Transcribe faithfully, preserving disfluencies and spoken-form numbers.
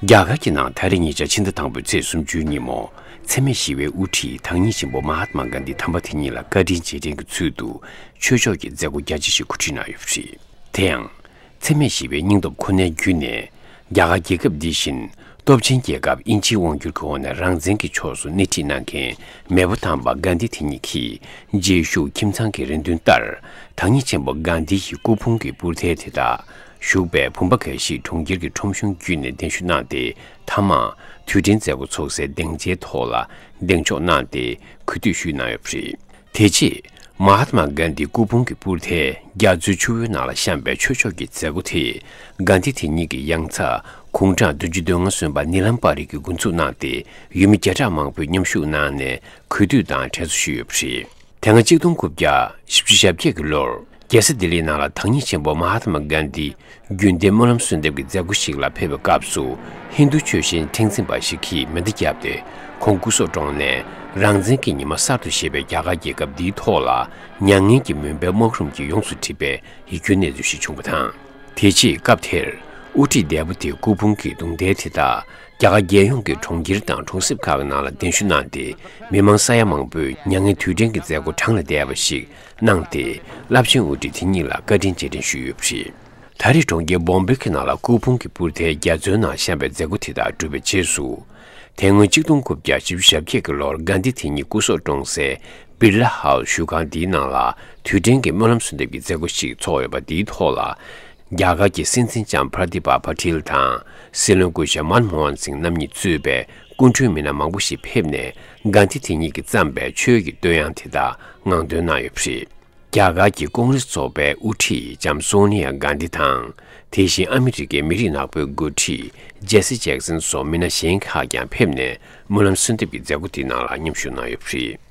རྒྱ་གར་གྱི་ནང་ད་རེས་ཉེ་ཆར་ཕྱི་ཟླ་དང་པོའི་ཚེས་སུམ་ཅུའི་ཉིན་མོ། འཚེ་མེད་ཞི་བའི་དབུ་ཁྲིད་བདག་ཉིད་ཆེན་པོ་མ་ཧཱ་ཏྨ་གྷན་དྷི་དམ་པ་དེ་ཉིད་ལ་བཀའ་དྲིན་རྗེས་དྲན་གྱི་ཚུལ་དུ་ཆོས་ཕྱོགས་ཀྱི་མཛད་སྒོ་རྒྱ་ཆེ་ཞིག་གོ་སྒྲིག་གནང་ཡོད་པ་རེད། དེ་ཡང་། འཚེ་མེད་ཞི་བའི་སྙིང་སྟོབས་ཁོ་ནའི་བརྒྱུད་ནས། རྒྱ་གར་རྒྱལ་ཁབ་འདི་བཞིན་སྟོབས་ཆེན་རྒྱལ་ཁབ་དབྱིན་ཇིའི་དབང་བསྒྱུར་གྱི་འོག་ནས་རང་བཙན་གྱི་ཕྱོགས་སུ་སྣེ་ཁྲིད་གནང་མཁན་མེས་པོ་དམ་པ་གྷན་དྷི་དེ་ཉིད་ཀྱིས་རྗེས་ཞུགས་ཁྱིམ་ཚང་གི་རེ་འདུན་ལྟར། བདག་ཉིད་ཆེན་པོ་གྷན་དྷི་ཡི་སྐུ་ཕུང་གི་པུར་ཐལ་དེ་དག་བཞུགས་པའི་བུམ་པ་འགའ་ཞིག་གྲོང་ཁྱེར་གྱི་ཁྲོམ་གཞུང་བརྒྱུད་ནས་གདན་ཞུ་གནང་སྟེ། མཐའ་མར་དུས་དྲན་མཛད་སྒོ་ཚོགས་སའི་སྡིངས་ཆའི་ཐོག་ལ་གདེང་འཇོག་གནང་སྟེ་གུས་འདུད་ཞུས་གནང་ཡོད་པ་རེད། དེ་རྗེས། མ་ཧཱ་ཏྨ་གྷན་དྷིའི་སྐུ་ཕུང་གི་པུར་ཐལ་རྒྱ་མཚོའི་ཆུ་བོའི་ནང་ལ་བཤམས་པའི་ཆོས་ཕྱོགས་ཀྱི་མཛད་སྒོ་དེ། གྷན་དྷི་དེ་ཉིད་ཀྱི་ཡང་ཚ་དགུང་གྲངས་བདུན་ཅུ་དོན་ལྔ་སོན་པ་ནི་ལམ་པ་རི་གིས་འགོ་འཛུགས་གནང་སྟེ། ཡུལ་མི་བརྒྱ་ཕྲག་མང་པོས་མཉམ་ཞུགས་གནང་ནས་གུས་འདུད་དང་དྲན་གསོ་ཞུས་ཡོད་པ་རེད། དེ་སྔ་གཅིག་སྟོང་དགུ་བརྒྱ་བཞི་བཅུ་ཞེ་བརྒྱད་ཀྱི་ལོར། རྒྱལ་ས་ལྡི་ལིའི་ནང་ལ་བདག་ཉིད་ཆེན་པོ་མ་ཧཱ་ཏྨ་གྷན་དྷི་རྒྱུན་ལྡན་སྨོན་ལམ་གསོལ་འདེབས་ཀྱི་མཛད་སྒོ་ཞིག་ལ་ཕེབས་པའི་སྐབས་སུ། ཧིན་རྡུ་ཆོས་ཞན་མཁྲེགས་འཛིན་པ་ཞིག་གིས་མེ་མདའ་བརྒྱབ་སྟེ། ཁོང་སྐུ་སྲོག་བཀྲོངས་ནས། རང་བཙན་གྱི་ཉི་མ་གསར་དུ་བཞད་པའི་རྒྱ་གར་རྒྱལ་ཁབ་འདིའི་ཐོག་ལ། མྱ་ངན་གྱི་མུན་པའི་སྨག་རུམ་གྱིས་ཡོངས་སུ་བསྒྲིབས་པའི་ཡིད་སྐྱོའི་གནས་ཚུལ་ཞིག་བྱུང་བ་དང་། དེ་རྗེས་སྐབས་དེར། དབུ་ཁྲིད་འདས་པོ་དེའི་སྐུ་ཕུང་གི་གདུང་རྟེན་དེ་དག་རྒྱ་གར་རྒྱལ་ཡོངས་ཀྱི་གྲོང་ཁྱེར་དང་གྲོང་གསེབ་ཁག་གི་ནང་ལ་གདན་ཞུ་གནང་སྟེ། མི་མང་ས་ཡ་མང་པོས་མྱ་ངན་དུས་དྲན་གྱི་མཛད་སྒོ་གྲངས་ལས་འདས་པ་ཞིག་གནང་སྟེ། རླབས་ཆེན་དབུ་ཁྲིད་དེ་ཉིད་ལ་བཀའ་དྲིན་རྗེས་དྲན་ཞུས་ཡོད་པ་རེད། ད་རེས་གྲོང་ཁྱེར་བོམ་བེ་གི་ནང་ལ་སྐུ་ཕུང་གི་པུར་ཐལ་རྒྱ་མཚོའི་ནང་བཤམས་པའི་མཛད་སྒོ་དེ་དག་གྲུབ་པའི་རྗེས་སུ། དེ་སྔོན་གཅིག་སྟོང་དགུ་བརྒྱ་བཞི་བཅུ་ཞེ་བརྒྱད་ཀྱི་ལོར་གྷན་དྷི་དེ་ཉིད་སྐུ་སྲོག་བཀྲོངས་སའི་བིར་ལ་ཧའུ་སི་བཞུགས་ཁང་འདིའི་ནང་ལ་དུས་དྲན་གྱི་སྨོན་ལམ་གསོལ་འདེབས་ཀྱི་མཛད་སྒོ་ཞིག་ཚོགས་ཡོད་པ་འདིའི་ཐོག་ལ། རྒྱ་གར་གྱི་སྲིད་འཛིན་ལྕམ་པྲ་དི་པ་པ་ཊེལ་དང་། སྲིད་བློན་སྐུ་ཞབས་མན་མོ་ཧན་སིང་རྣམ་གཉིས་གཙོས་པའི་སྐུ་མགྲོན་མི་སྣ་མང་པོ་ཞིག་ཕེབས་ནས། གྷན་དྷི་དེ་ཉིད་ཀྱིས་བརྩམས་པའི་ཆོས་ཀྱི་བསྟོད་དབྱངས་དེ་དག་ངང་འདོན་གནང་ཡོད་པ་རེད། རྒྱ་གར་གྱི་ཀོང་རེས་ཚོགས་པའི་དབུ་ཁྲིད་ལྕམ་སོ་ནི་ཡ་གྷན་དྷི་དང་། དེ་བཞིན་ཨ་མི་རི་ཀའི་མི་རིགས་ནག་པོའི་འགོ་ཁྲིད་ཇེ་སི་ཇེག་སན་སོགས་མི་སྣ་གཞན་ཁག་ཀྱང་ཕེབས་ནས་སྨོན་ལམ་གསོལ་འདེབས་ཀྱི་མཛད་སྒོ་དེའི་ནང་ལ་མཉམ་ཞུགས་གནང་ཡོད་པ་རེད།